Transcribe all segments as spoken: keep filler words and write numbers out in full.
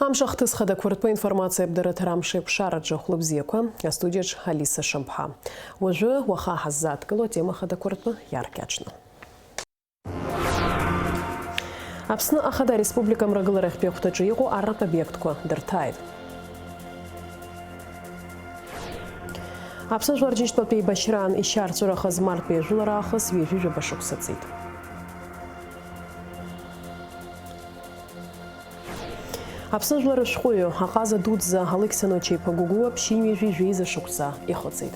Амш ахҭыс хадақәа ртәы информациа абдарыҭара амш еиқәшараҿы хәлыбзиақәа, астудиаҿ Алиса Шамԥҳа. Уажәы, уаха ҳаззааҭгыло атема хадақәа ртәы иаркьаҿны. Аԥсны Ахада Республика Мрагыларахьтәи ахәҭаҿы иҟоу арратә обиектқәа дырҭааит. Аԥсны Жәлар Џьынџьтәылатәи еибашьраан ишьарҵәырахаз мартәи ажәылара аахыс ҩажәи жәаба шықәса ҵит. Аԥсны жәлар рышәҟәыҩҩы, аҟаза дуӡӡа Алықьса Ноча-иԥа Гәыгәуа ԥшьынҩажәи жәеиза шықәса ихыҵит.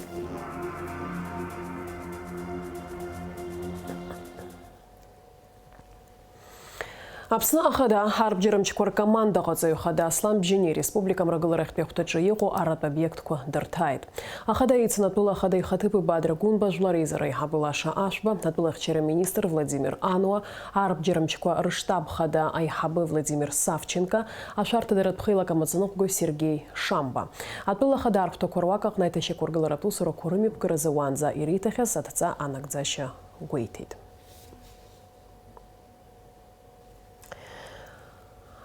Аԥсны Ахада арбџьармчқәа ркомандаҟаҵаҩ хада Аслан Бжьани республика мрагыларахьтәи ахәҭаҿы иҟоу арратә обиектқәа дырҭааит. Ахада ицын атәыла ахада ихаҭыԥи Бадра Гәынба, жәлар реизара аиҳабы Лаша Ашәба, атәылахьчара министр Владимир Ануа, арбџьармчқәа рыштаб хада аиҳабы Владимир Савченко, ашәарҭадаратә хеилак амаӡаныҟәгаҩ Сергеи Шамба. Атәыла ахада архәҭақәа руак аҟны аиҭашьақәыргыларатә усурақәа рымҩаԥгаразы уаанӡа ириҭахьаз адҵа анагӡашьа гәеиҭеит.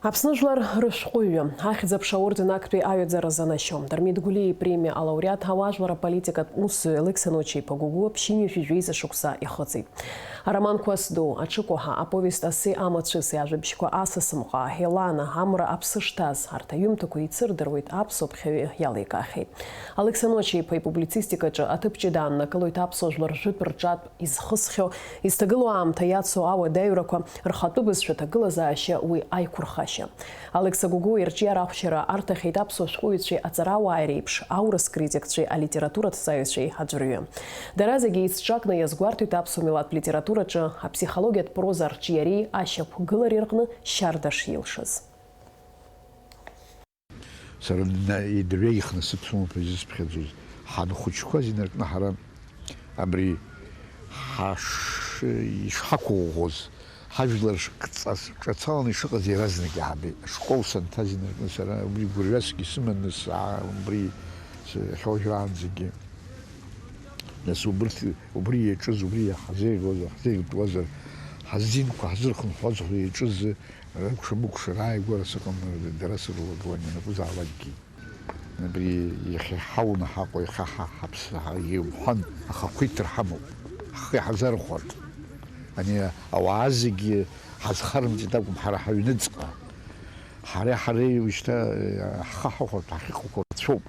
Аԥсны жәлар рышәҟәыҩҩы, ахьӡ-аԥша аорден актәи аҩаӡара занашьо, Дырмит Гәлиа ипремиа алауреат, ауаажәлар аполитикатә усзуҩ Алықьса Ноча-иԥа Гәыгәуа ԥшьынҩажәи жәеиза шықәса ихыҵит. Ароман Қәас ду, Аҽыкәаҳа, аповест Асы амацәыси, ажәабжьқәа Асасымҟа, Елана, Амра аԥсы шҭаз, арҭ аҩымҭақәа еицырдыруеит аԥсуа ԥхьаҩы иаликаахьеит. Алықьса Ноча-иԥа ипублицистикаҿы аҭыԥ ҷыда ааннакылоит аԥсуа жәлар ржәытә рҿатә изхысхьоу, изҭагылоу аамҭа иацу ауадаҩрақәа, рхатәы бызшәа ҭагылазаашьа, уи аиқәырхашьа. Алықьса Гәыгәуа ирҿиара ахәшьара арҭахьеит аԥсуа шәҟәыҩҩцәеи аҵарауааи реиԥш, аурыс критикцәеи алитератураҭҵааҩцәеи аӡәырҩы. Дара зегьы еицҿакны иазгәарҭоит аԥсуа милаҭтә литератураҿы аԥсихологиатә проза арҿиареи ашьақәгылареи рҟны шьарда шилшаз. Сара на-, идырҩегьых насыԥ сымоуп изысԥхьаӡоз. Ҳанхәыҷқәаз инаркны ҳара абри ҳаш-, ишҳақәыӷәӷәоз, ҳажәлар шкҵас-, ҿацаланы ишыҟаз иаразнак иаҳабеит. Ашкол санҭаз инаркны сара убри гәырҩасгьы сыманы саа-, убри сахьоужәраанӡагьы. Нас убырҭ, убри иаҿыз, убри иаҳзеиӷьуазар, ҳзеиӷьтәуазар, ҳазинқәа ҳзырхынҳәуазар иаҿыз Рыкәша-мыкәша рааигәара сыҟан, дара сырлаӡуан, ианакәызаалакгьы. Абри иахьа иҳауны ҳаҟоу, иахьа ҳа ҳаԥсы ҳа-, иумҳәан, аха ақәиҭра ҳамоуп. Ҳхы иҳазархәарц. Ани ауаа зегьы ҳазхарымҵеит акәым, ҳара ҳаҩныҵҟа. Ҳара, ҳара уажәшьҭа, ҳхы ҳахәарҭоу ҳахьыҟақәоу рацәоуп.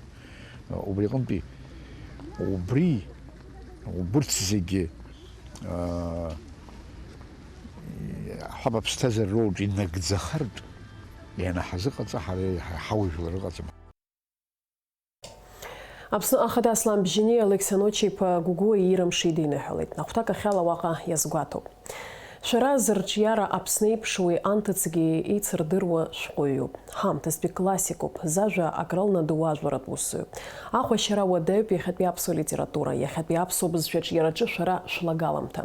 Убри аҟынтәи, убри, убырҭ зегьы, аа, ҳаб аԥсҭазаара роуҿ инагӡахартә, ианаҳзыҟаҵа, ҳара иаҳа ҳаужәлар ыҟаӡам. Аԥсны Ахада Аслан Бжьани Алықьса Ноча-иԥа Гәыгәуа иира мши диныҳәалеит. Ахәҭак ахьала уаҟа иазгәаҭоуп. Шәара зырҿиара Аԥсны еиԥш уи анҭыҵгьы еицырдыруа шәҟәыҩҩуп. Ҳаамҭазтәи классикуп, зажәа акралнадоу ажәларатә усзуҩуп. Ахәашьара уадаҩуп иахьатәи аԥсуа литература, иахьатәи аԥсуа бызшәаҿиараҿы шәара шәлагаламҭа.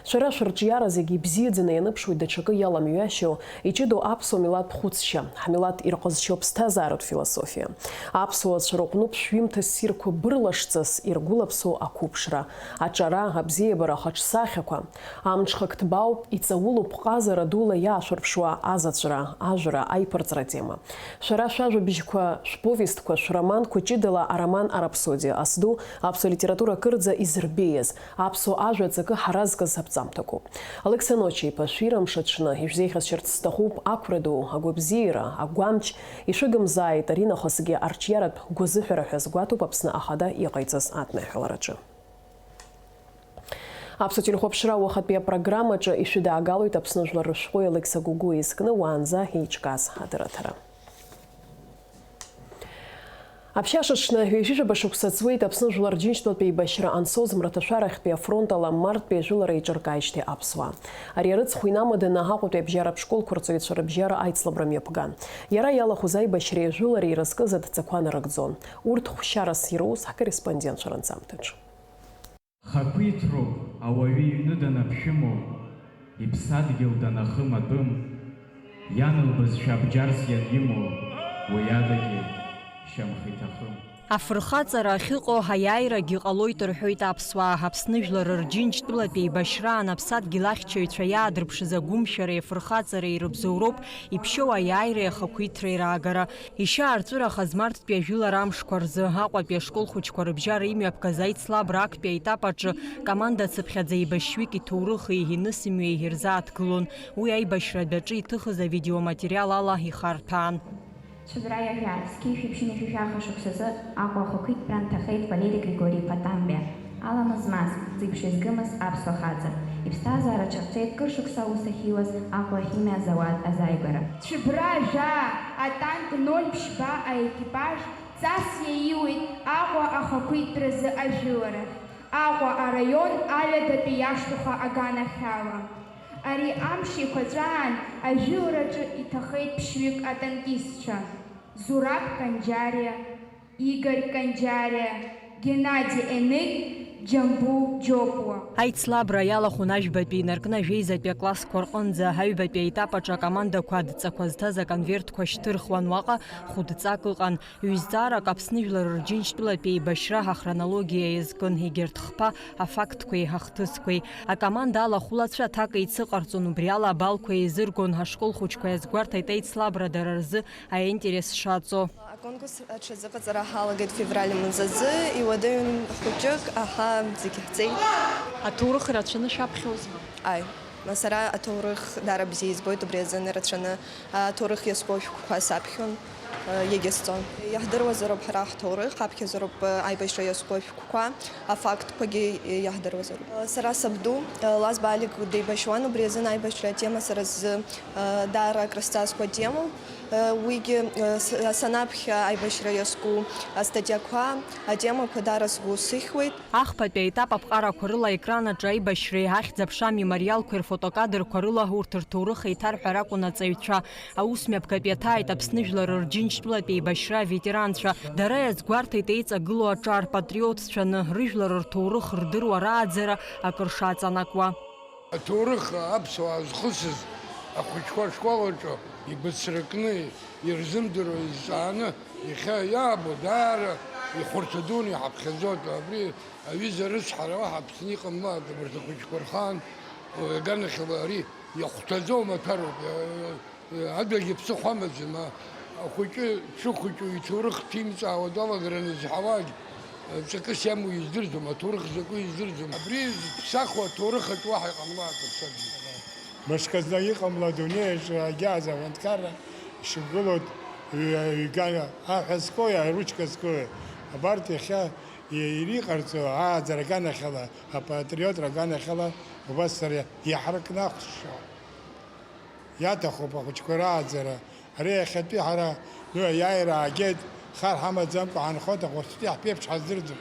Шәара шәырҿиара зегьы ибзиаӡаны ианыԥшуеит даҽакы иаламҩашьо, иҷыдоу аԥсуа милаҭ хәыцшьа, ҳмилаҭ ирҟазшьоу аԥсҭазааратә философиа. Аԥсуацәа рыҟнытә шәҩымҭа ссирқәа бырлашҵас иргәылаԥсоу ақәыԥшра, аҿара, абзиабара ахаҿсахьақәа, амҽхак ҭбаауп, иҵаулоуп ҟазара дула иаашәырԥшуа азаҵәра, ажәра, аиԥырҵра атема. Шәара шәажәабжьқәа, шәповестқәа, шәроманқәа ҷыдала ароман Арапсодиа, ас ду, аԥсуа литература кырӡа изырбеиаз, аԥсуа ажәа аҵакы ҳаразкыз аԥҵамҭақәоуп. Алықьса Ноча-иԥа, шәира мшаҽны, ишәзеиӷьасшьарц сҭахуп ақәра ду, агәабзиара, агәамч, ишәыгымзааит аринахысгьы арҿиаратә гәазыҳәара ҳәа азгәаҭоуп Аԥсны Ахада иҟаиҵаз адныҳәалараҿы. Аԥсуа телехәаԥшра уахатәи апрограммаҿы ишәыдаагалоит Аԥсны жәлар рышәҟәи Алықьса Гәыгәуа изкны уаанӡа еиҿкааз адырраҭара. Аԥшьашаҽны ҩажәижәаба шықәса ҵуеит Аԥсны Жәлар Џьынџьтәылатәи еибашьра ансоз мраҭашәарахьтәи афронт ала мартәи ажәылара еиҿыркааижьҭеи аԥсуаа. Ари арыцхә инамаданы Аҟәатәи абжьаратә школқәа рҵаҩцәа рыбжьара аицлабра мҩаԥган. Иара иалахәыз аибашьреи ажәылареи ирызкыз адҵақәа нарыгӡон. Урҭ хәшьарас ироуз ҳкорреспондентцәа ранҵамҭаҿы. Хақәиҭроуп ауаҩы иҩны данаԥшәымоу, иԥсадгьыл данахым атәым, иан лбызшәа абџьарс ианимоу, уи адагьы шьамхы иҭахым. Афырхаҵара ахьыҟоу аиааирагьы ҟалоит рҳәоит аԥсуаа. Аԥсны жәлар рџьынџьтәылатә еибашьраан аԥсадгьыл ахьчаҩцәа иаадырԥшыз агәымшәареи афырхаҵареи рыбзоуроуп иԥшьоу аиааиреи ахақәиҭреи раагара. Ишьаарҵәырахаз марттәи ажәылара амшқәа рзы Аҟәатәи ашкол хәыҷқәа рыбжьара имҩаԥгаз аицлабра актәи аетап аҿы команда цыԥхьаӡа еибашьҩык иҭоурыхи инысымҩеи ирзааҭгылон. Уи аибашьратә аҿы иҭыхыз авидеоматериал ала ихарҭәаан. Цәыбра иажәа, зқьи жәшәи ԥшьынҩажәи жәаха шықәсазы Аҟәа ахақәиҭтәра нҭахеит Валери Григори-иԥа Тамбиа. Аламыс змаз, ӡеиԥшра згымыз аԥсуа хаҵа. Иԥсҭазаара аҽарҵеит кыр шықәса аус ахьиуаз Аҟәа ахимиа азауад азааигәара. Цәыбра жәаа, атанк ноль ԥшьба аекипаж ҵас иаиуеит Аҟәа ахақәиҭтәразы ажәыларахь. Аҟәа араион аҩадатәи иашҭаха аганахьала. Ари амш еиқәаҵәаан ажәылараҿы иҭахеит ԥшьҩык атанкистцәа, Зураб Канџьариа, Игорь Канџьариа, Геннади Еник, Џьамбул Џьопуа. Аицлабра иалахәын ажәбатәи инаркны ажәеизатәи аклассқәа рҟынӡа. Аҩбатәи аетап аҿы акомандақәа адҵақәа зҭаз аконвертқәа шьҭырхуан, уаҟа хәыдҵак ыҟан. Ҩ-зҵаарак Аԥсны жәлар рџьынџьтәылатә еибашьра ахронологиа иазкын, егьырҭ хԥа афактқәеи ахҭысқәеи. Акоманда алахәылацәа аҭак еицыҟарҵон, убри ала абалқәа еизыргон, ашкол хәыҷқәа иазгәарҭеит аицлабра дара рзы аинтерес шаҵо. Аконкурс аҽазыҟаҵара ҳалагеит февраль мзазы, иуадаҩын хәыҷык, аҳа, зегь ҳҵеит. Аҭоурых ирацәаны шәаԥхьозма? Аи, сара аҭоурых даара бзиа избоит, убри азын ирацәаны аҭоурых иазку ашәҟәқәа саԥхьон, егьа сҵон. Иаҳдыруазароуп ҳара ҳҭоурых, ҳаԥхьаӡароуп аибашьра иазку ашәҟәқәа, афактқәагьы иаҳдыруазароуп. Сара сабду, Лазба Алик деибашьуан, убри азын аибашьра атема сара сзы даара акрысҵазкуа темоуп. Уигьы, с-, санаԥхьа аибашьра иазку астатиақәа, атемақәа даара сгәы сыхьуеит. Ахԥатәи аетап аԥҟарақәа рыла аекран аҿы аибашьреи ахьӡ-аԥша амемориалқәеи рфотокадрқәа рыла урҭ рҭоурых еиҭарҳәар акәын аҵаҩцәа. Аус мҩаԥгатә иаҭааит Аԥсны жәлар рџьынџьтәылатә еибашьра аветеранцәа. Дара иазгәарҭеит еиҵагылоу аҿар патриотцәаны, рыжәлар рҭоурых рдыруа рааӡара акыр шаҵанакуа. Аҭоурых аԥсуаа зхысыз ахәыҷқәа ашкол аҿы ибыцракны, ирзымдыруа изҵааны, иахьа иаабо даара ихәарҭа дуны иҳаԥхьаӡоит. Абри аҩыза рыцҳара уаҳа Аԥсны иҟамлааит, абарҭ ахәыҷқәа рхаан, уи аганахьала ари иахәҭаӡоу амаҭәароуп. Адагьы ԥсыхәа амаӡам, а-, ахәыҷы дшыхәыҷу иҭоурых ҭимҵаауа далагара назҳауагь, ҵакыс иамоу издырӡом, аҭоурых закәу издырӡом. Абри зыԥсахуа аҭоурых аҿы уаҳа иҟамлааит аԥсадгьыл. Мышкы зны иҟамло адунеи аҿы агьааӡа аҳәынҭқарра ишьақәгылоу ҩ-, ҩгана аҳәа зкуи, аручка зкуи, абарҭ иахьа и-, ириҟарҵо ааӡара аганахьала, апатриотра аганахьала убас сара иаҳракны ахәшьуа. Иаҭахуп ахәыҷқәа рааӡара. Ари иахьатәи ҳара, ну, аиааира аагеит, хар ҳамаӡамкәа ҳанхоит, ахәыҷтәи ҳԥеиԥш ҳаздырӡом.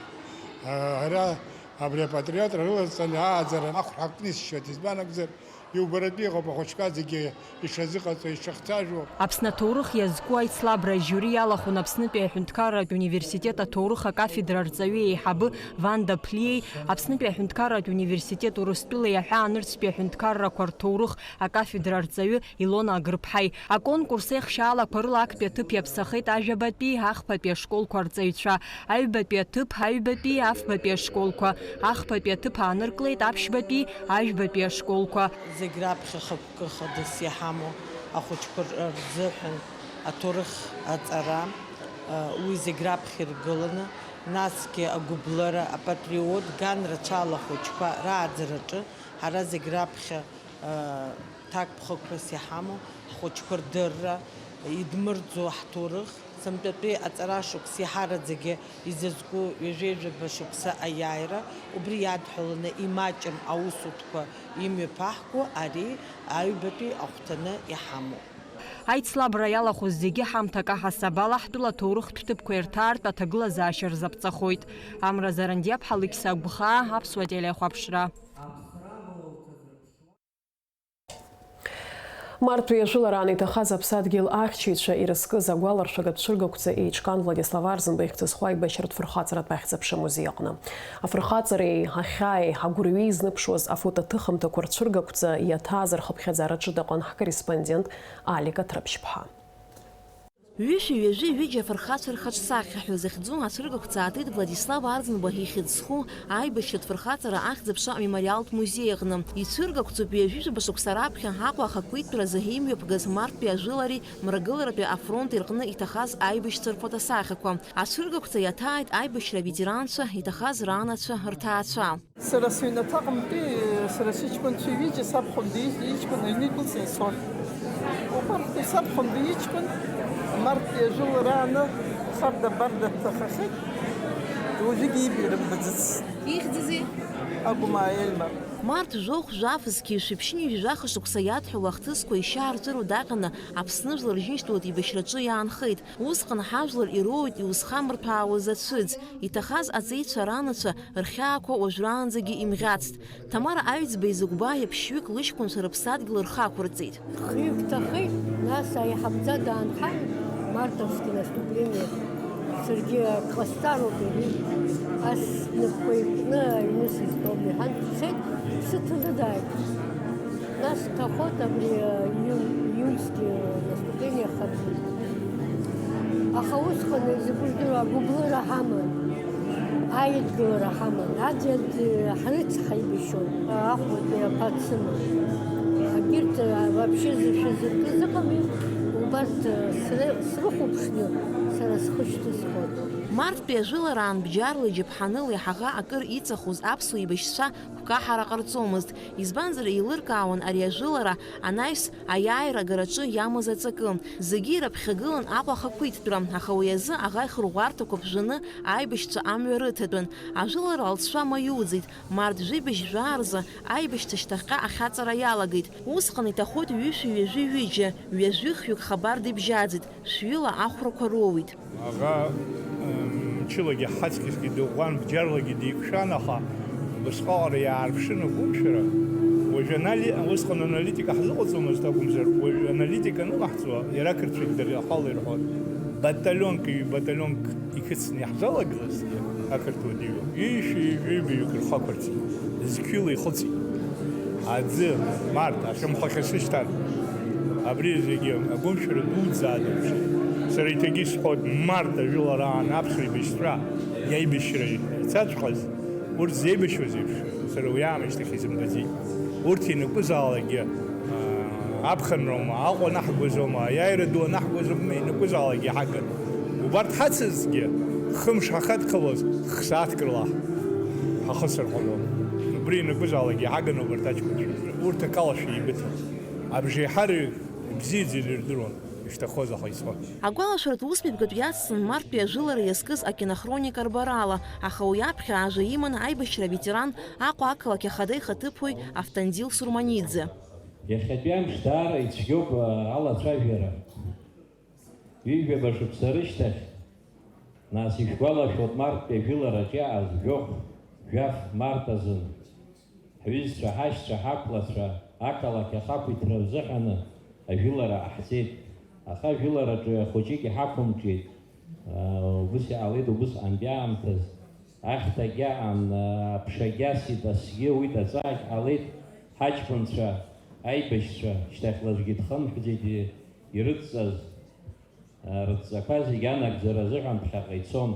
Ара абри апатриотра рылазҵаны ааӡара ахәра ҳакнисшьоит, избан акәзар, иубаратәы иҟоуп ахәыҷқәа зегьы ишазыҟаҵо, ишахцәажәо. Аԥсны аҭоурых иазку аицлабра ажиури иалахәын Аԥснытәи аҳәынҭқарратә университет аҭоурых акафедра арҵаҩы еиҳабы Ванда Ԥлиеи, Аԥснытәи аҳәынҭқарратә университет Урыстәылеи аҳәаанырцәтәи аҳәынҭқаррақәа рҭоурых акафедра арҵаҩы Илона Агрыԥҳаи. Аконкурс еихшьаалақәа рыла актәи аҭыԥ иаԥсахеит ажәабатәи, ахԥатәи ашколқәа арҵаҩцәа. Аҩбатәи аҭыԥ, аҩбатәи, афбатәи ашколқәа, ахԥатәи аҭыԥ ааныркылеит аԥшьбатәи, ажәбатәи ашколқәа. Зегь раԥхьа хықәкы хадас иҳамоу ахәыҷқәа рзыҳәан аҭоурых аҵара, уи зегь раԥхьа иргыланы, насгьы агәыблыра, апатриот, ган рацәала ахәыҷқәа рааӡараҿы ҳара зегь раԥхьа ҭакԥхықәрас иҳамоу ҳхәыҷқәа рдырра, идмырӡо ҳҭоурых, сынтәатәи аҵара шықәс иаҳараӡагьы изызку ҩажәеи жәаба шықәса аиааира, убри иадҳәаланы имаҷым аусутәқәа имҩаԥаҳго ари аҩбатәи ахәҭаны иҳамоуп. Аицлабра иалахәыз зегьы ҳамҭак аҳасабала ҳтәыла аҭоурыхтә ҭыԥқәа ирҭаартә аҭагылазаашьа рзаԥҵахоит. Амра Зарандиаԥҳа, Лықьса Агәхаа, Аԥсуа телехәаԥшра. Март ҩажәылараан иҭахаз аԥсадгьыл ахьчаҩцәа ирызкыз агәаларшәагатә цәыргақәҵа еиҿкаан Владислав Арӡынба ихьӡ зху аибашьратә фырхаҵаратә ахьӡ-аԥша амузеи аҟны. Афырхаҵареи, ахьааи, агәырҩеи зныԥшуаз афотоҭыхымҭақәа рцәыргақәҵа иаҭааз рхыԥхьаӡара ҷыдаҟан ҳкорреспондент Алика Ҭрыԥшьԥҳа. Ҩышәи ҩажәи ҩыџьа афырхацәа рхаҿсахьа ҳәа захьӡу ацәыргақәҵа аатит Владислав Арӡынба ихьӡ зху аибашьратә фырхаҵара ахьӡ-аԥша амемориалтә музеи аҟны. Ицәыргақәҵоуп ҩажәижәаба шықәса раԥхьа Аҟәа ахақәиҭтәразы еимҩаԥгаз Марҭтәи ажәылареи Мрагыларатәи афронти рҟны иҭахаз аибашьцәа рфотосахьақәа. Ацәыргақәҵа иаҭааит аибашьра аветеранцәа, иҭахаз раанацәа, рҭаацәа. Сара сыҩнаҭаҟынтәи, сара сыҷкәынцәа ҩыџьа, сабхәында ижь-, иҷкәын аҩны идәылҵны ицон. Убарҭ сабхәында иҷкәын Марҭтәи ажәылара ааны харда-барда дҭахахьеит. Уажәыгьы ибаҩ рымбаӡацт. Ихьӡызеи? Агәмаа Ельмар. Март жәохә жәаф зқьи шәиԥшьынҩажәи жәаха шықәса иадҳәалоу ахҭысқәа ишьаарҵәыроу даҟьаны Аԥсны жәлар ржьынжьтәылатә еибашьраҿы иаанхеит. Усҟан ҳажәлар ироуеит иузхамырҭәаауаз ацәыӡ, иҭахаз аҵеицәа ранацәа рхьаақәа уажәраанӡагьы имӷьацт. Ҭамара Аҩӡба изыгәбаа ԥшьҩык лыҷкәынцәа рыԥсадгьыл рхы ақәырҵеит. Хҩык дҭахеит, нас аиҳабӡа даанхар, мартовски наступление, саргьы ак ҟасҵароуп, иҳәеит. Ас снапқәа еиқәкны аҩны сызтәом, иҳәан, дцеит, дсыҭаны дааит. Нас дҭахоит абри, э, иу-, июньски наступление хатәы. Аха усҟан, изакәу жәдыруа, агәыблыра ҳаман, аидгылара ҳаман, аӡәаӡә ҳрыцҳаибашьон, ахәбатәи аԥа дсыман. Егьырҭ, э, вообще зышәа зыркыз ыҟами, убарҭ, э, сры-, срыхәаԥшны сара схы шьҭысхуан. Марттәи ажәылараан бџьарла иџьаԥҳаныла иаҳаӷа акыр иҵахоз аԥсуа еибашьцәа гәкаҳара ҟарҵомызт, избанзар, еилыркаауан ари ажәылара анаҩс аиааира агараҿы иамаз аҵакы. Зегьы ирыԥхьагылан Аҟәа ахақәиҭтәра, аха уи азы аӷа ихырӷәӷәарҭақәа ԥжәаны аибашьцәа амҩа рыҭатәын. Ажәылара алҵшәа маиуӡеит, март жәибжь жәаа рзы аибашьцәа шьҭахьҟа ахьаҵара иалагеит. Усҟан иҭахоит ҩышәи ҩажәи ҩыџьа, ҩажәи хҩык хабар дыбжьаӡит, шәҩыла ахәрақәа роуит. Аӷа, м, мчылагьы ҳаҵкьысгьы дыӷәӷәан, бџьарлагьы дикәшан, аха убасҟак иаарԥшын агәымшәара. Уажәы анали-, усҟан аналитика ҳзыҟаҵомызт акәымзар, уажәы аналитика аныҟаҳҵо, иара ақырҭцәагь дара ахала ирҳәон. Баталионк, ҩ-баталионк иқәыцны иаҳзалагылазҭгьы, ақырҭуа дыҩуа, ҩышәи ҩажәи ҩбаҩык рхы ақәырҵеит, зқьҩыла ихыҵит. Аӡы, март, ашьамхахьы сышьҭан. Абри зегьы агәымшәара дуӡӡа аадырԥшит. Сара еиҭагьы исҳәоит, март ажәылараан аԥсуа еибашьцәа иаибашьра ицаҵәҟьаз, урҭ зеибашьуаз еиԥш, сара уи аамышьҭахь изымбаӡеит. Урҭ ианакәызаалакгьы, аа, аԥхынроума, Аҟәа анаҳгозоума, аиааира ду анаҳгозоума, ианакәызаалакгьы иҳагын. Убарҭ ҳацызҭгьы, хымш ҳахадхалоз, х-сааҭк рыла ҳахысыр ҟалон. Убри ианакәызаалакгьы иҳагын убарҭ аҷкәынцәа. Урҭ акалашәа еибыҭан. Абжеиҳараҩык ибзиаӡаны ирдыруан, ишҭахоз аха ицон. Агәалашәаратә усмҩаԥгатә иацҵан марттәи ажәылара иазкыз акинохроника рбарала, аха уи аԥхьа ажәа иман аибашьра аветеран Аҟәа ақалақь ахада ихаҭыԥуаҩ Автандил Сурманиӡе. Иахьатәи амш даара ицәгьоуп алацәажәара. Ҩажәаба шықәса рышьҭахь, нас, ишәгәалашәоит, марттәи ажәылараҿ иааз жәохә, жәаф март азын. Ҳҩызцәа, ҳашьцәа, ҳақәлацәа ақалақь ахақәиҭра рзыҳәаны ажәылара ҟаҳҵеит. Аха ажәылараҿы ахәыҷык иҳақәымҿиеит. Убыс иҟалеит убысҟантәи аамҭаз. Ахьҭагь аан, аԥшагь асит, асгьы ауит, аҵаагь ҟалеит. Ҳаҷкәынцәа, аибашьцәа, шьҭахьла аӡәгьы дхынҳәӡеит ирыдҵаз. Рыдҵақәа зегь анагӡара азыҳәан ԥхьаҟа ицон.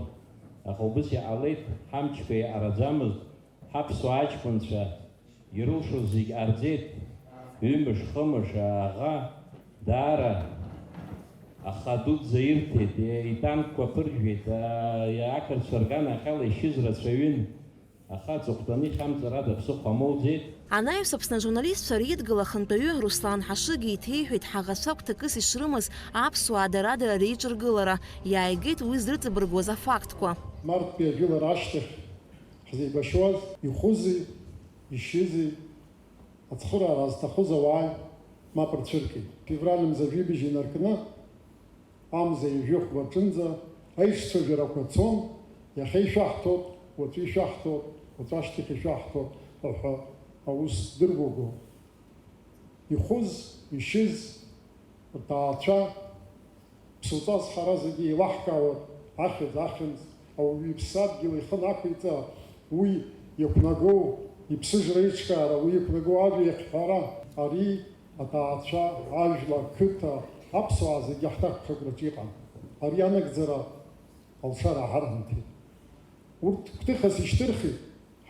Аха убыс иҟалеит, ҳамчқәа еиҟараӡамызт, ҳаԥсуа аҷкәынцәа ирылшоз зегь ҟарҵеит, ҩымш-хымш ааӷа, даара аха дуӡӡа ирҭеит, итанкқәа ԥыржәеит, ақырҭцәа рганахьала ишьыз рацәаҩын. Аха аҵыхәтәаны ихьамҵыр ада ԥсыхәа амоуӡеит. Анаҩс Аԥсны ажурналистцәа реидгыла ахантәаҩы Руслан Ҳашыгә еиҭеиҳәеит ҳаӷацәа гәҭакыс ишрымаз аԥсуаа дара-дара реиҿыргылара, иааигеит уи зрыҵабыргуаз афактқәа. Марттәи ажәылара ашьҭахь ҳзеибашьуаз, ихәызи ишьызи, ацхыраара зҭахыз ауааи мап рцәыркит. Февраль мза жәибжь инаркны, амза ҩажәи хәба аҿынӡа аиҿцәажәарақәа цон, иахьа ишәаҳҭоит, уаҵәы ишәаҳҭоит, уаҵәашьҭахь ишәаҳҭоит ҳәа аус дыргәагәон. Ихәыз, ишьыз, рҭаацәа, ԥсуаҵас ҳара зегьы еилаҳкаауеит, ахьӡ, ахьымӡӷ, ауаҩы иԥсадгьыл ихы нақәиҵа, уи иақәнагоу иԥсыжра аиҿкаара, уи иқәнагоу ажәа иахьҳәара, ари аҭаацәа, ажәла, ақыҭа, аԥсуаа зегьы ҳҭакԥхықәраҿы иҟан. Ари анагӡара алшара ҳарҳәынҭеит. Урҭ гәҭыхас ишьҭырхит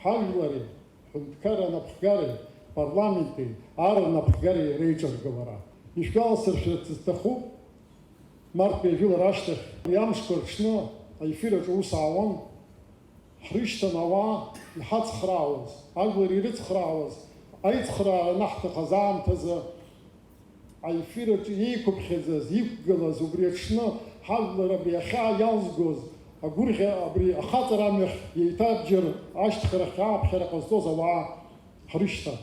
ҳажәлари, ҳҳәынҭқарра анапхгареи, парламенти, ар анапхгареи реиҿыргылара. Ишәгәаласыршәарц сҭахуп, марттәи ажәылара ашьҭахь, ари амшқәа рҽны аефир аҿы аус аауан. Ҳрышьҭан ауаа иҳацхраауаз, ажәлар ирыцхраауаз, аицхраара анаҳҭахыз аамҭазы, аефир аҿы иеиқәыԥхьаӡаз, иқәгылаз, убри аҽны ҳажәлар абри ахьаа иалзгоз, агәырӷьа абри ахаҵара амҩахь еиҭабџьар ашьҭхарахь ааԥхьара ҟазҵоз ауаа ҳрышьҭан.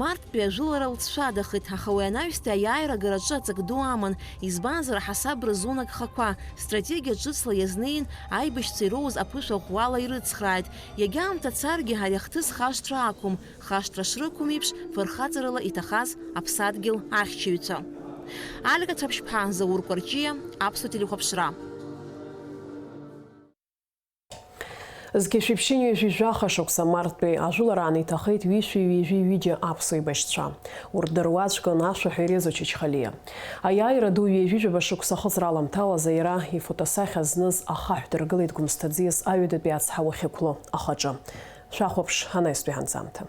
Марттәи ажәылара лҵшәадахеит, аха уи анаҩстәи аиааира агараҿы аҵак ду аман, избанзар, аҳасабра зун агхақәа, стратегиа ҿыцла иазнеин, аибашьцәа ироуз аԥышәа ӷәӷәала ирыцхрааит. Иагьа аамҭа царгьы, ари ахҭыс хашҭра ақәым, хашҭра шрықәым еиԥш, фырхаҵарала иҭахаз аԥсадгьыл ахьчаҩцәа. Алика Цәаԥшьԥҳа, Заур Кәарҷиа, Аԥсуа телехәаԥшра. Зқьи жәшәи ԥшьынҩажәи жәаха шықәса марттәи ажәылараан иҭахеит ҩышәи ҩажәи ҩыџьа аԥсуа еибашьцәа. Урҭ дыруаӡәкын ашәаҳәаҩ Резо Чачхалиа. Аиааира ду ҩажәи жәаба шықәса ахыҵра аламҭалазы иара ифотосахьа зныз ахаҳә дыргылеит Гәымсҭа аӡиас аҩадатәи ацҳа уахьықәло ахаҿы. Шәахәаԥш анаҩстәи ҳанҵамҭа.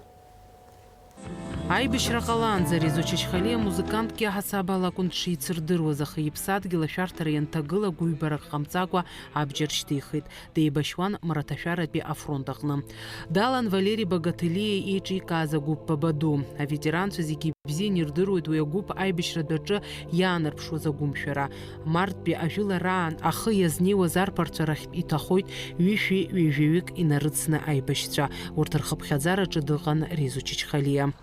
Аибашьра ҟалаанӡа Резо Чачхалиа музыкантк иаҳасабала акәын дшицырдыруаз, аха иԥсадгьыл ашәарҭара ианҭагыла, гәыҩбарак ҟамҵакәа абџьар шьҭихит. Деибашьуан Мраҭашәаратәи афронт аҟны. Далан Валери Багателиа еиҿикааз агәыԥ Бабаду. Аветеранцәа зегьы ибзианы ирдыруеит уи агәыԥ аибашьратә аҿы иаанарԥшуаз агәымшәара. Марттәи ажәылараан ахы иазнеиуаз арԥарцәа рахьтә иҭахоит ҩышәи ҩажәаҩык инарыцны аибашьцәа. Урҭ рхыԥхьаӡараҿы дыҟан Резо Чачхалиа.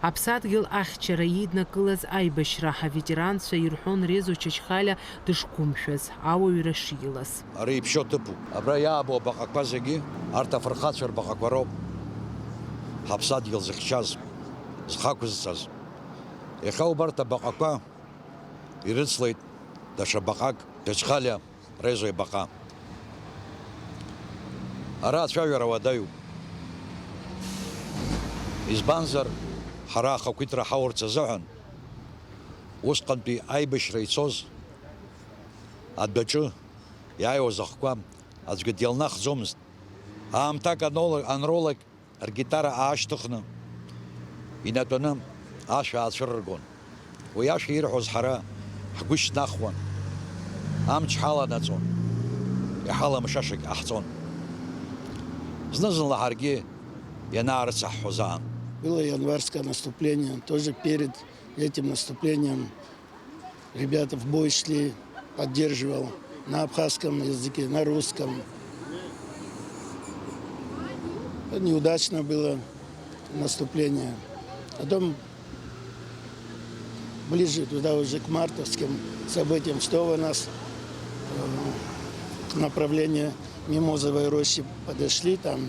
Аԥсадгьыл ахьчара еиднакылаз аибашьра аветеранцәа ирҳәон Резо Чачхалиа дышгәымшәаз, ауаҩра шилаз. Ари иԥшьоу ҭыԥуп. Абра иаабо абаҟақәа зегьы, арҭ афырхацәа рбаҟақәа роуп. Ҳаԥсадгьыл зыхьчаз, зхақәызҵаз. Иахьа убарҭ абаҟақәа ирыцлеит даҽа баҟак, Чачхалиа Резо ибаҟа. Ара ацәажәара уадаҩуп. Избанзар, ҳара ахақәиҭра ҳаурц азыҳәан, усҟантәи аибашьра ицоз адәаҿы иааиуаз ахқәа аӡәгьы дилнахӡомызт. Аамҭак анолак, анролак, ргитара аашьҭыхны, инатәаны ашәа аацәырыргон. Уи ашәа ирҳәоз ҳара ҳгәы шьҭнахуан, амч ҳаланаҵон, иҳалымшашагь ҟаҳҵон. Зны-зынла ҳаргьы ианаарыцаҳҳәоз аан. Было январское наступление, тоже перед этим наступлением ребята в бой шли, поддерживал на абхазском языке, на русском. Неудачно было наступление. Потом ближе туда уже к мартовским событиям, что у нас, э, к направлению Мимозовой рощи подошли, там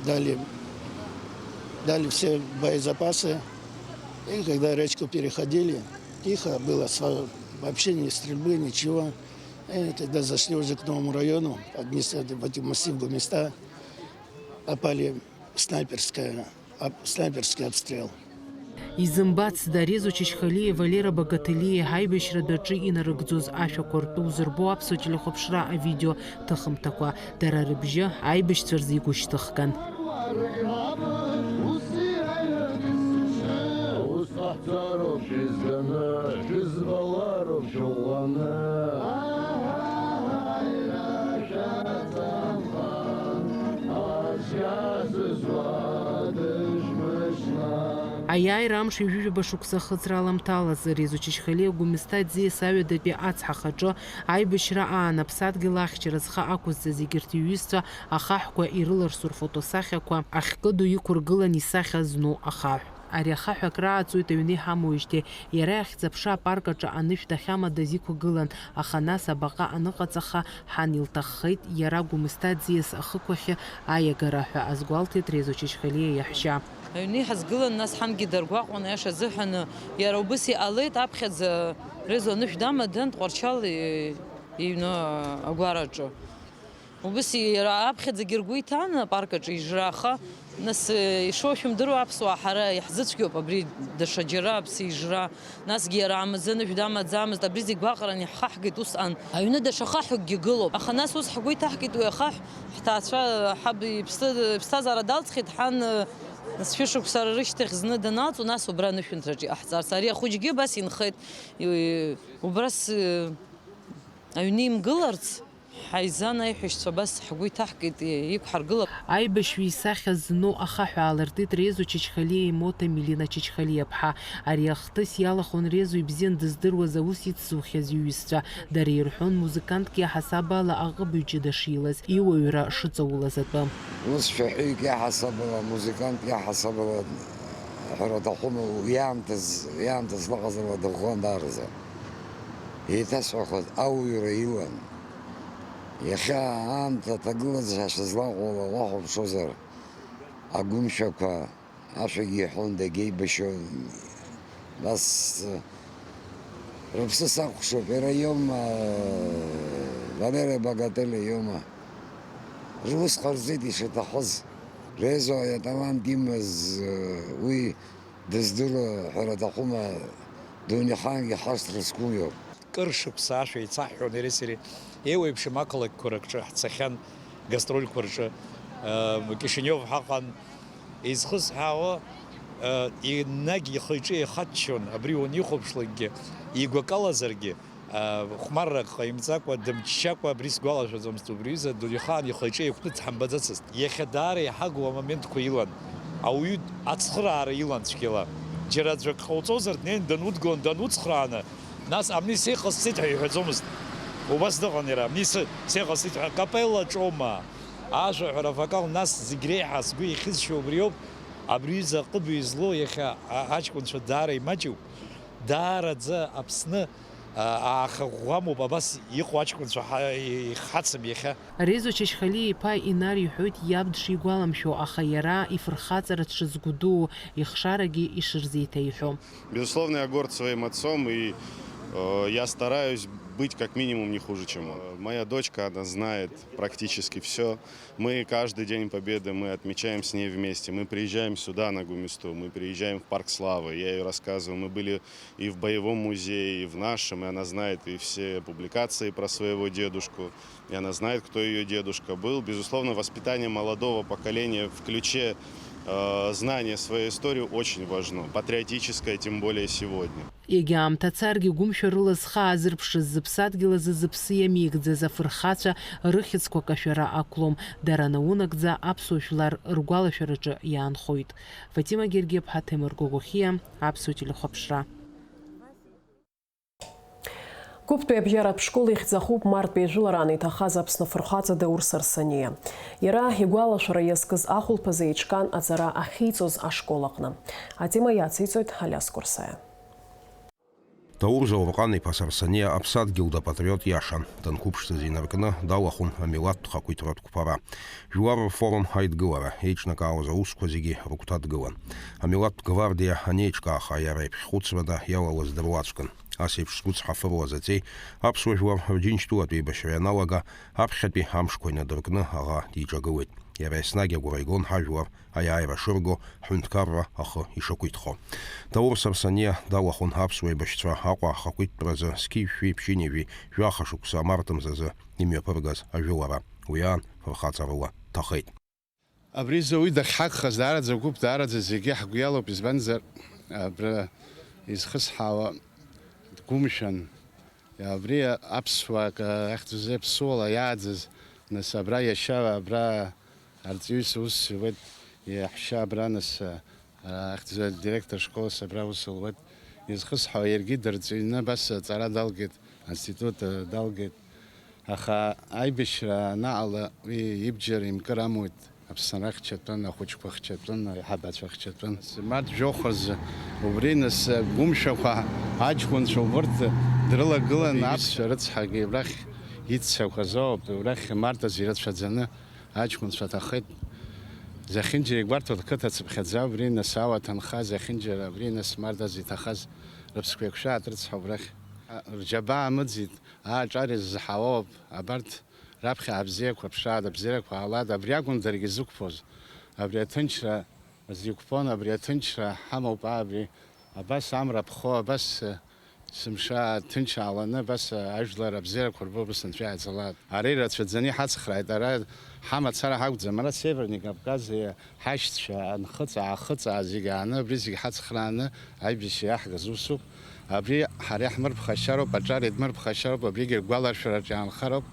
дали, дали все боезапасы. И когда речку переходили, тихо было, сва-, вообще ни стрельбы, ничего. И тогда зашли уже к новому району, административ-, в эти массив Гумиста, попали в снайперское, об-, снайперский обстрел. Изымбацда Резо Чачхалиеи Валера Багателиеи ҳаибашьратә аҿы инарыгӡоз ашәақәа ртәы узырбо аԥсуа телехәаԥшра авидео ҭыхымҭақәа, дара рыбжьы аибашьцәа рзы игәышьҭыхган. Ус ҟаҳҵароуп шәизганы, шәызбалароуп шәыӷәӷәаны. Аиааира амш ҩажәижәаба шықәса ахыҵра аламҭалазы, Резо Чачхалиа Гәымсҭа аӡиас аҩадатәи ацҳа хаҿы аибашьра аан аԥсадгьыл ахьчара зхы ақәызҵаз егьырҭ иҩызцәа ахаҳәқәа ирыларсу рфотосахьақәа ахькыду иқәыргылан исахьа зну ахаҳә. Ари ахаҳә акрааҵуеит аҩны иҳамоуижьҭеи. Иара иахьӡ-аԥша апарк аҿы анышә дахьамадаз иқәгылан, аха нас абаҟа аныҟаҵаха, ҳан илҭаххеит иара Гәымсҭа аӡиас ахықәахьы аиагара ҳәа азгәалҭеит Резо Чачхалиа иаҳәшьа. Аҩны иҳазгылан, нас ҳангьы даргәаҟуан, аиаша азыҳәан, иара убыс иҟалеит, аԥхьаӡа Резо анышә дамадан, Тҟәарчал, э, иҩны агәараҿы. Убыс иара аԥхьаӡагьы ргәы иҭан апарк аҿы ижра, аха, нас, э, ишошәымдыруа, аԥсуаа ҳара иаҳзыцәгьоуп абри даҽа џьара аԥсы ижра, насгьы иара амаӡа анышә дамаӡамызт, абри зегь гәаҟран иаҳхаҳгеит усҟан. Аҩны даҽа хаҳәыкгьы гылоуп, аха нас ус ҳгәы иҭаҳкит уи ахаҳә, ҳҭаацәа, ҳаб иԥсҭа-, иԥсҭазаара далҵхьеит, ҳан, э, нас шәышықәса рышьҭахь зны даналҵ, нас убра анышәынҭраҿы иҟаҳҵарц. Ари ахәыҷгьы абас инхеит, и-, убра с-, э, аҩны имгыларц. Ҳаизан аиҳәашьцәа абас ҳгәы иҭаҳкит, иқәҳаргылап. Аибашьҩы исахьа зну ахаҳә аалыртит Резо Чачхалиа имоҭа Милина Чачхалиа-ԥҳа. Ари ахҭыс иалахәын Резо ибзиан дыздыруаз аус ицзухьаз иҩызцәа. Дара ирҳәон, музыкантк иаҳасаб ала аҟыбаҩ ҷыда шилаз, иуаҩра шыҵаулаз атәы. Ус шәаҳәаҩык иаҳасаб ала, музыкантк иаҳасаб ала ҳәара аҭахума, уи аамҭаз, уи аамҭаз лаҟазала дыӷәӷәан даараӡа. Еиҭасҳәахуеит, ауаҩра илан. Иахьа аамҭа аҭагылазаашьа злаҟоу ала уахәаԥшуазар, агәымшәақәа ашәагьы иҳәон, дагьеибашьуан. Нас, рыԥсы сакәхшоуп, иара иоума, Валерия Багателиа иоума? Рус ҟарҵеит ишаҭахыз. Резо аталант имаз, уи дыздыруа ҳәара аҭахума, дунеихаангьы ҳашҭра зқәу иоуп. Кыр шықәса ашәа еицаҳҳәон иареи сареи, еиуеиԥшым ақалақьқәа рҿы ҳцахьан, гастрольқәа рҿы, э, Кишинев ҳаҟан. Изхысҳәаауа, э, енагь ихы-иҿы еихаччон, абри уанихәаԥшлакгьы, игәакалазаргьы, э, хәмаррак ҟаимҵакәа, дымччакәа, абри сгәалашәаӡомызт, убри аҩыза дунеихаан ихы-иҿы еиқәтәы дҳамбаӡацызт. Иахьа даара иҳагу амоментқәа илан. Ауаҩы ацхыраара илан цәгьала. Џьара аӡәак ҟауҵозар, днеин данудгылан, дануцхрааны, нас, абни сеиҟасҵеит ҳәа иҳәаӡомызт. Убас дыҟан иара, абни се-, сеиҟасҵеит ҳәа, акапеллаҿоума, ажәаҳәара, авокал, нас зегь реиҳа сгәы иахьызшьо убриоуп, абри аҩыза аҟыбаҩ излоу иахьа а-, аҷкәынцәа даара имаҷуп, даараӡа Аԥсны, а, аахаӷәӷәамоуп, абас иҟоу аҷкәынцәа ҳа-, ихҳацым иахьа. Резо Чачхалиа-иԥа Инар иҳәоит иаб дшигәаламшәо, аха иара ифырхаҵара дшызгәдуу, ихшарагьы ишырзеиҭеиҳәо. Безусловно, я горд своим отцом, и, э, я стараюсь быть как минимум не хуже, чем он. Моя дочка, она знает практически всё. Мы каждый День Победы мы отмечаем с ней вместе. Мы приезжаем сюда, на Гумисту, мы приезжаем в Парк Славы. Я ей рассказываю, мы были и в Боевом музее, и в нашем, и она знает и все публикации про своего дедушку, и она знает, кто её дедушка был. Безусловно, воспитание молодого поколения в ключе, э, знания своей истории очень важно, патриотическое, тем более сегодня. Егьа аамҭа царгьы, гәымшәа рыла зхы аазырԥшыз, зыԥсадгьыл азы зыԥсы иамеигӡаз афырхацәа рыхьӡқәа кашәара ақәлом, дара наунагӡа аԥсуа жәлар ргәалашәараҿы иаанхоит. Фатима Гергиаԥҳа, Ҭемыр Гогохиа, Аԥсуа телехәаԥшра. Гәыԥтәи абжьаратә школ ихьӡахуп мартәи ажәылараан иҭахаз Аԥсны афырхаҵа Даур Сарсаниа. Иара игәалашәара иазкыз ахәылԥазы еиҿкаан аҵара ахьиҵоз ашкол аҟны. Атема иациҵоит Алиас Курсаиа. Даур Заурҟан-иԥа Сарсаниа аԥсадгьыл дапатриот иашан. Данқәыԥшӡаз инаркны далахәын амилаҭтә хақәиҭратә қәԥара. Жәлар рфорум аидгылара, еиҿнакаауаз аусқәа зегьы рыгәҭа дгылан. Амилаҭтә гвардиа анеиҿкааха, иара иԥхьхәыцрада иалалаз дыруаӡәкын. Ас еиԥш згәыцҳафыруаз аҵеи аԥсуа жәлар рџьынџьтәылатә еибашьра ианалага, аԥхьатәи амшқәа инадыркны аӷа диҿагылеит. Иара еснагь агәра игон ҳажәлар аиааира шырго, ҳҳәынҭқарра ахы ишақәиҭхо. Даур Сарсаниа далахәын аԥсуа еибашьцәа Аҟәа ахақәиҭтәразы зқьи жәшәи ԥшьынҩажәи жәаха шықәса амарт мзазы имҩаԥыргаз ажәылара. Уи аан фырхаҵарыла дҭахеит. Абри изы уи дахьҳагхаз даараӡа агәыԥ, даараӡа зегьы ҳгәы иалоуп, избанзар, абра изхысҳауа дгәымшәан. Абри аԥсуаа ак-, ахьӡ-, ԥсуала иааӡаз, нас, абра иашьа, абра арҵаҩыс аус зуеит, иаҳәшьа абра, нас, ахьӡ-, директор школс абра аус луеит. Изхысҳәаауа, иаргьы дырҵаҩны абас аҵара далгеит, аинститут далгеит. Аха аибашьра анаҟала уи ибџьар имкыр амуит. Аԥсынра хьчатәын, ахәыҷқәа хьчатәын, аиҳабацәа хьчатәын. Март жәохә азы убри нас агәымшәақәа, аҷкәынцәа убырҭ дрылагылан, аԥсшәа рыцҳагьы убрахь иццакуаз ауп, убрахь март азы ирацәаӡаны аҷкәынцәа ҭахеит. Зехьынџьара игәарҭо лқыҭа цыԥхьаӡа убри нас ауа ҭынха, зехьынџьара абри нас март азы иҭахаз рыԥсқәа еиқәшәаат рыцҳа убрахь. Рџьабаа амыӡит, ааҿар изызҳауоуп, абарҭ Раԥхьа абзиақәа ԥшаада, абзиарақәа ҟалада, абри акәын даргьы зықәԥоз. Абри аҭынчра зықәԥон, абри аҭынчра ҳамоуп, абри абас амра ԥхо, абас, э, сымша ҭынч ааланы, абас, э, ажәлар абзиарақәа рбо, абас анцәа иааӡалааит. Ара ирацәаӡаны иҳацхрааит, ара ҳамацара ҳакәӡам, ара Северный Кавказ, э, ҳашьцәа, анхыҵ-аахыҵаа зегь ааны, абри зегь ҳацхрааны аибашьра иаҳгаз усуп. Абри ҳара иаҳмырԥхашьароуп, аҿар идмырԥхашьароуп, абригьы ргәаларшәараҿы иаанхароуп.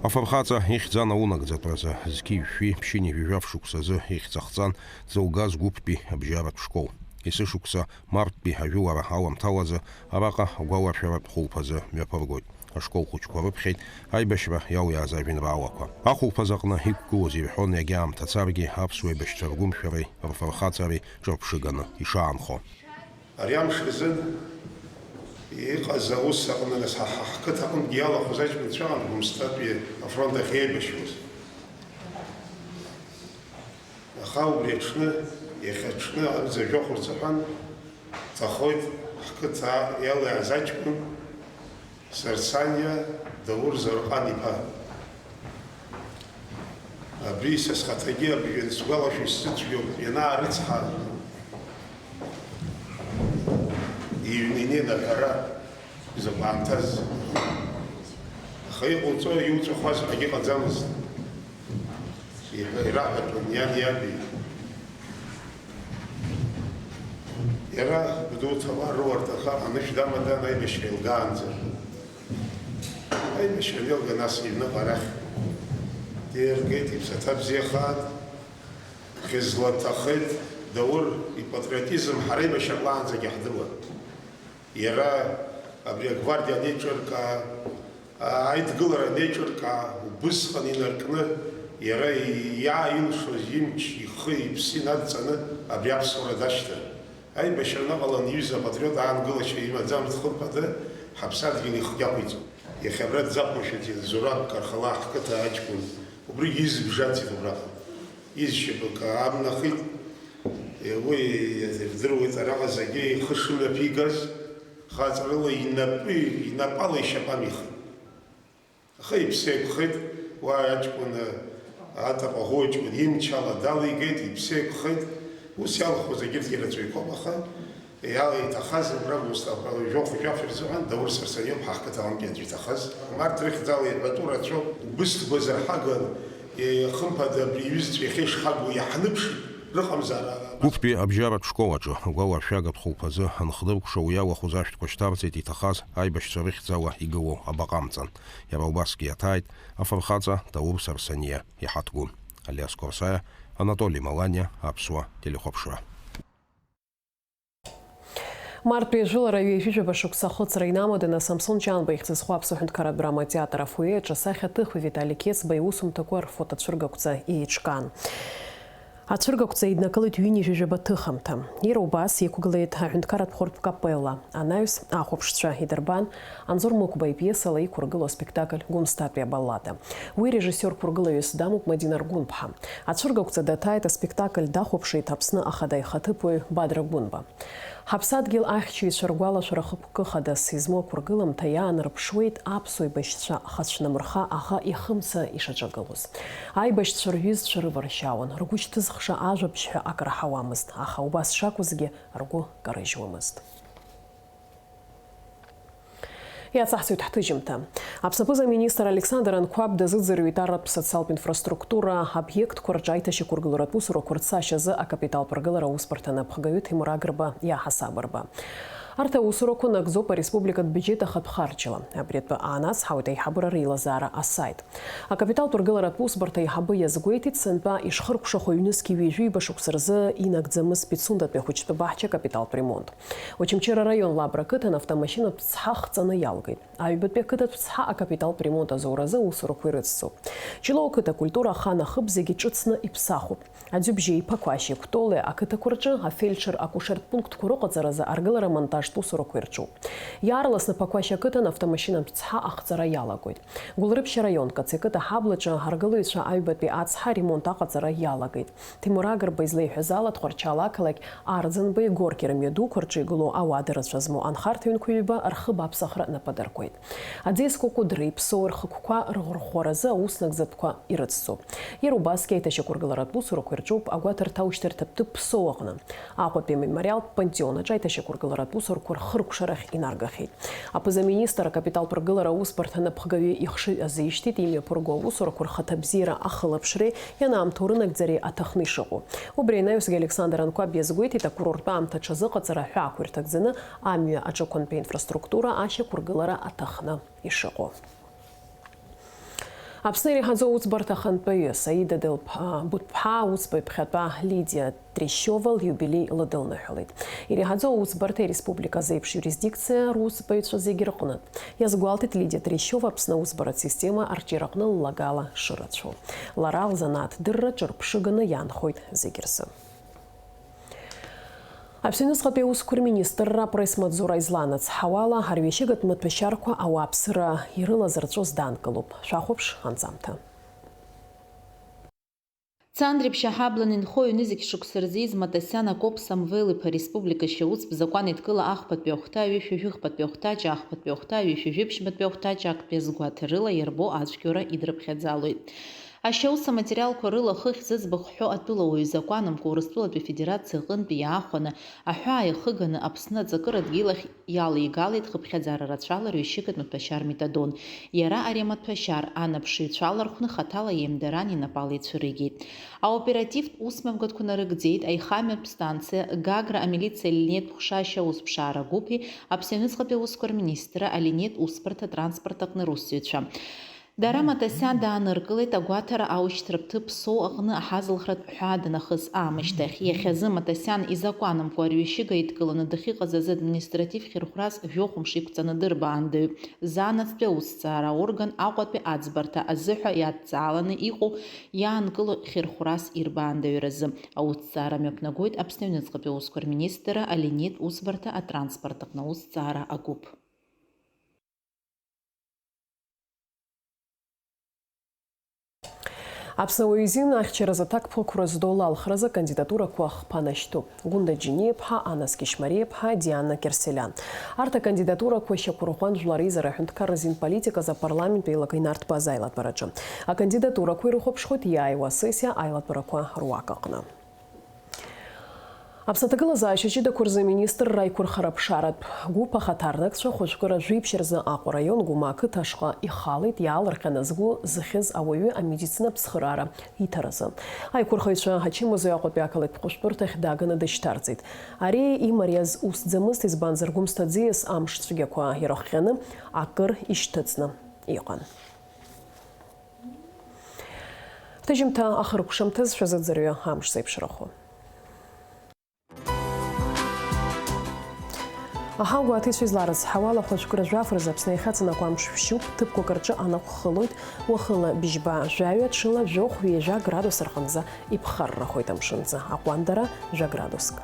Афырхаҵа ихьӡ анаунагӡатәразы зқьи жәшәи ԥшьынҩажәи жәаф шықәсазы ихьӡ ахҵан Ҵоугаз гәыԥтәи абжьаратә школ. Есышықәса марттәи ажәылара аламҭалазы араҟа агәаларшәаратә хәылԥазы мҩаԥыргоит. Ашкол хәыҷқәа рыԥхьеит аибашьра иалиааз ажәеинраалақәа. Ахәылԥаз аҟны иқәгылоз ирҳәон, иагьа аамҭа царгьы аԥсуа еибашьцәа ргәымшәареи рфырхаҵареи ҿырԥшыганы ишаанхо. Ари амш азын иҟаз аус аҟны, нас, ҳа, ҳа, ҳқыҭа аҟынгьы иалахәыз аҷкәынцәа ыҟан Гәымсҭатәи афронт ахь еибашьуаз. Аха убри аҽны, иахьа аҽны, амза жәохә рзыҳәан, ҵәахоит ҳқыҭа иалиааз аҷкәын, Сарсаниа Даур Заурҟан-иԥа. Абри са схаҭагьы абжьы ансгәалашәо исзыцәгьоуп, ианаарыцҳа, иҩны инеин аҳәара, изакә аамҭаз. Аха иҟауҵо, иуҵәахуаз ҳәагьы ыҟаӡамызт. Иҳәа-, ираҳәатәын иани иаби. Иара Гәдоуҭа ауаа рыуарҭаха анышә дамадан аибашьра еилгаанӡа. Аибашьра анеилга, нас иҩныҟа арахь диргеит, иԥсаҭа бзиахааит, хьызла дҭахеит, Даур ипатриотизм ҳара аибашьра ҟалаанӡагьы ҳдыруан. Иара абри агвардиа анеиҿыркаа, аидгылара анеиҿыркаа, убысҟан инаркны, иара иааилшоз имч, ихы, иԥсы инадҵаны абри аԥсуара дашьҭан. Аибашьра аныҟала иҩыза апатриот аангылашьа имаӡамызт, хымԥада, ҳаԥсадгьыл ихгьы ақәиҵон. Иахьа абра дзақәымшәаӡеит Зураб Кархала ҳқыҭа аҷкәын, убригьы изыбжацеит убраҟа. Изшьапык аамнахит, уи ирдыруеит араҟа зегьы ихы шымҩаԥигаз, хаҵарыла инапы, инапала ишьапы амихит. Аха иԥсы еиқәхеит, уа аҷкәын, атапаӷәы аҷкәын имчала далигеит, иԥсы еиқәхеит, ус иалху зегьы ирацәаҩқәоуп, аха Иала иҭахаз убра Мусҭафа жәохә-жәаф рзыҳәан Даур Сарсаниоуп ҳа ҳқыҭа аҟынтәи аӡә иҭахаз. Марҭ рыхьӡала иҳәатәу рацәоуп, убыс дгәазырҳаган, хымԥада абри иҩызцәа иахьа ишҳагу иаҳныԥшит, рыҟамзаара. Гәыԥтәи абжьаратә школ аҿы агәаларшәагатә хәылԥазы анхдыркәша уи иалахәыз ашәҭқәа шьҭарҵеит иҭахаз аибашьцәа рыхьӡала игылоу абаҟа амҵан. Иара убасгьы иаҭааит афырхаҵа Даур Сарсаниа иҳаҭгәын. Алиас Корсаиа, Анатоли Маланиа, Аԥсуа телехәаԥшра. Мартәи ажәылара ҩажәижәаба шықәса ахыҵра инамаданы, Самсон Ҷанба ихьӡ зху Аԥсуа ҳәынҭқарратә драма театр афойе аҿы асахьаҭыхҩы Витали Кецба иусумҭақәа рфотоцәыргақәҵа еиҿкаан. Ацәыргақәҵа еиднакылеит ҩынҩажәижәаба ҭыхымҭа. Иара убас иқәгылеит аҳәынҭқарратә хәырб капелла, анаҩс ахәаԥшцәа идырбан Анзор Мықәба ипиесала иқәыргылоу аспектакль Гәымсҭатәи абаллада. Уи режиссиор-қәыргылаҩыс дамоуп Мадина Аргәынԥҳа. Ацәыргақәҵа даҭааит, аспектакль дахәаԥшит Аԥсны ахада ихаҭыԥуаҩ Бадра Гәынба. Ҳаԥсадгьыл ахьчаҩцәа ргәалашәара хықәкы хадас измоу ақәыргыламҭа иаанарԥшуеит аԥсуа еибашьцәа хацәнамырха аӷа ихымца ишаҿагылоз. Аибашьцәа рҩызцәа рываршьаауан, ргәы шьҭызхша ажәабжьҳәа акры ҳауамызт, аха убас шакәызгьы ргәы карыжьуамызт. Иацаҳҵоит ҳҭыжьымҭа. Аԥсаԥыза-министр Александр Анқәаб дазыӡырҩит арратә социалтә инфраструктура обиектқәа рҿы аиҭашьақәыргыларатә усурақәа рцашьа азы акапиталтә ргылара аусбарҭа анапхгаҩы Ҭемур Агрба иаҳасаб рба. Арҭ аусурақәа нагӡоуп ареспубликатә бюџьет ахатә харџьала. Абри атәы аанацҳауеит аиҳабыра реилазаара асаит. Акапиталтә ргыларатә усбарҭа аиҳабы иазгәеиҭеит, сынтәа ишхыркәшахо ҩнызқьи ҩажәи ҩба шықәса рзы инагӡамыз Пицундатәи ахәыҷтәы баҳча акапиталтә ремонт. Очамчыра араион Лабра ақыҭан автомашьынатә цҳа хҵаны иалгеит. Аҩбатәи ақыҭатә цҳа акапиталтә ремонт азоуразы аусурақәа ирыццоуп. Ҷлоу ақыҭа акультура ахан ахыб зегьы ҿыцны иԥсахуп. Аӡҩыбжьеиԥа Қәашьи Кәтолеи ақыҭақәа рҿы афельдшер-акушертә пунктқәа рыҟаҵаразы аргылара-амонтаж Аштәы усурақәа ирҿуп. Иаарласны Ԥақәашь ақыҭан автомашьынатә цҳа ахҵара иалагоит. Гәылрыԥшь араион Кациа ақыҭа аҳаблаҿы аргылаҩцәа аҩбатәи ацҳа аремонт аҟаҵара иалагеит. Ҭемур Агрба излеиҳәаз ала, Тҟәарчал ақалақь Арӡынбеи Горкии рымҩадуқәа рҿы игылоу ауада рацәа змоу анхарҭа ҩынқәа ҩба рхыб аԥсахра напы адыркуеит. Аӡиас Кәыкәы дреиԥсоу рхықәкқәа рӷырӷәӷәаразы аус нагӡатәқәа ирыцҵоуп. Иара убасгьы аиҭашьақәыргыларатә усурақәа ирҿуп агәаҭарҭа аушьҭырҭатә ҭыԥ Ԥсоу аҟны. Аҟәатәи амемориалтә пантеон аҿы аиҭашьақәыргыларатә усурақәа рхыркәшарахь инаргахьеит. Аԥыза-министр акапиталтә ргылара аусбарҭа анапхгаҩы ихшыҩ азишьҭит, имҩаԥырго аусурақәа рхаҭабзиара ахылаԥшреи ианаамҭоу рынагӡареи аҭахны ишыҟоу. Убри анаҩсгьы Александр Анқәаб иазгәеиҭеит, акурорттә аамҭа аҽазыҟаҵара аҳәаақәа ирҭагӡаны амҩа аҿықәантәи аинфраструктура ашьақәыргылара аҭахны ишыҟоу. Аԥсны иреиҳаӡоу аусбарҭа ахантәаҩы Саида Делԥ-, а, Буҭԥҳа аусбаҩ ԥхьатәа Лидиа Трещова лиубилеи лыдылныҳәалеит. Иреиҳаӡоу аусбарҭеи ареспублика зеиԥш иурисдикциа русбаҩцәа зегьы рҟнытә. Иазгәалҭеит Лидиа Трещова Аԥсны аусбаратә система арҿиараҟны ллагала шырацәоу. Лара лзанааҭдырра ҿырԥшыганы иаанхоит зегьы рзы. Аԥсны аҩныҵҟатәи аусқәа рминистрра апресс-маҵзура изланацҳауала, арҩашьыгатә маҭәашьарқәа ауааԥсыра ирылазырҵәоз даанкылоуп. Шәахәаԥш анҵамҭа. Цандрыԥшь аҳаблан инхо ҩ-нызқь шықәса рзы ииз Матасиан Акоп Самвел-иԥа ареспублика ашьаустә закәан еидкыла ахԥатәи ахәҭа, ҩышәи жәыхԥатәи ахәҭаҷ, ахԥатәи ахәҭа, ҩышәи жәибжьбатәи ахәҭаҷ актәи азгәаҭарыла иарбоу ацәгьоура идрыԥхьаӡалоит. Ашьаус аматериалқәа рыла хыхь зыӡбахә ҳәо атәылауаҩ закәанымкәа Урыстәылатәи Афедерациа аҟынтәи иаахәаны, аҳәаа иахыганы Аԥсны аҵакыра дгьылахь иалеигалеит хыԥхьаӡара рацәала арҩашьыгатә маҭәашьар метадон. Иара ари амаҭәашьар анаԥшыҩцәа алархәны хаҭала иеимдаран инапала ицәыригеит. Аоперативтә усмҩаԥгатәқәа нарыгӡеит аихамҩатә станциа, Гагра амилициа алинеитә ҟәша ашьаусԥшаара гәыԥи Аԥсны аҩныҵҟатәи аусқәа рминистрра алинеитә усбарҭа атранспорт аҟны русзуҩцәа. Дара Матасиан дааныркылеит агәаҭара аушьҭра ҭыԥ Ԥсоу аҟны аҳазылхратә ҳәаа данахыс аамышьҭахь. Иахьазы Матасиан изакәанымкәа арҩашьыга идкыланы дахьыҟаз азы административ хьырхәрас жәохә мшы иқәҵаны дырбаандаҩуп. Заанаҵтәи аусҭҵаара аорган Аҟәатәи аӡбарҭа азыҳәа иадҵааланы иҟоу иаанкыло хьырхәрас ирбаандаҩразы аусҭҵаара мҩаԥнагоит Аԥсны аҩныҵҟатәи аусқәа рминистрра алинеитә усбарҭа атранспорт аҟны аусҭҵаара агәыԥ. Аԥсны ауаҩы изин ахьчаразы аҭакԥхықәра зду алалхразы акандидатурақәа хԥа нашьҭуп. Гәында Џьениа-иԥҳа, Анас Кьышьмариа-иԥҳа, Диана Кьырсиалиа. Арҭ акандидатурақәа шьақәырӷәӷәан Жәлар реизара аҳәынҭқарра азин политиказы апарламент еилак инарҭбааз аилатәараҿы. Акандидатурақәа ирыхәаԥшхоит иааиуа асессиа аилатәарақәа руак аҟны. Аԥсны аҭагылазаашьа ҷыдақәа рзы аминистрра аиқәырхара ԥшааратә гәыԥ ахаҭарнакцәа хәажәкыра жәиԥшь рзы Аҟәа араион Гәыма ақыҭа ашҟа ихалеит, иаалырҟьаны згәы зыхьыз ауаҩы амедицинатә цхыраара иҭаразы. Аиқәырхаҩцәа ачымазаҩ Аҟәатәи ақалақьтә хәышәтәырҭахь дааганы дышьҭарҵеит. Ари имариаз усӡамызт, избанзар, Гәымсҭа аӡиас амш цәгьақәа ирыхҟьаны акыр ишьҭыҵны иҟан. Ҳҭыжьымҭа ахыркәшамҭаз шәазыӡырҩы амш зеиԥшрахо. Аҳауа гәаҭеицәа изларыцҳауала, хәажәкыра жәаф рзы Аԥсны иахьаҵанакуа амш шәшьуп, ҭыԥқәак рҿы анаҟә хылоит, уахынла быжьба жәаҩа, ҽыла жәохә-ҩажәа градус рҟынӡа иԥхаррахоит амшынӡы, аҟәандара жәа градуск.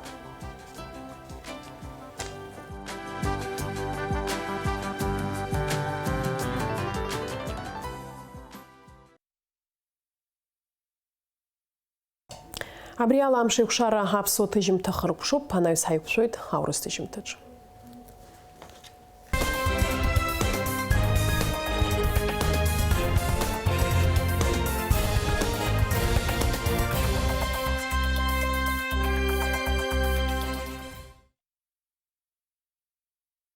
Абри ала амш еиқәшара аԥсуа ҭыжьымҭа хыркәшоуп, анаҩс ҳаиқәшәоит аурыс ҭыжьымҭаҿы.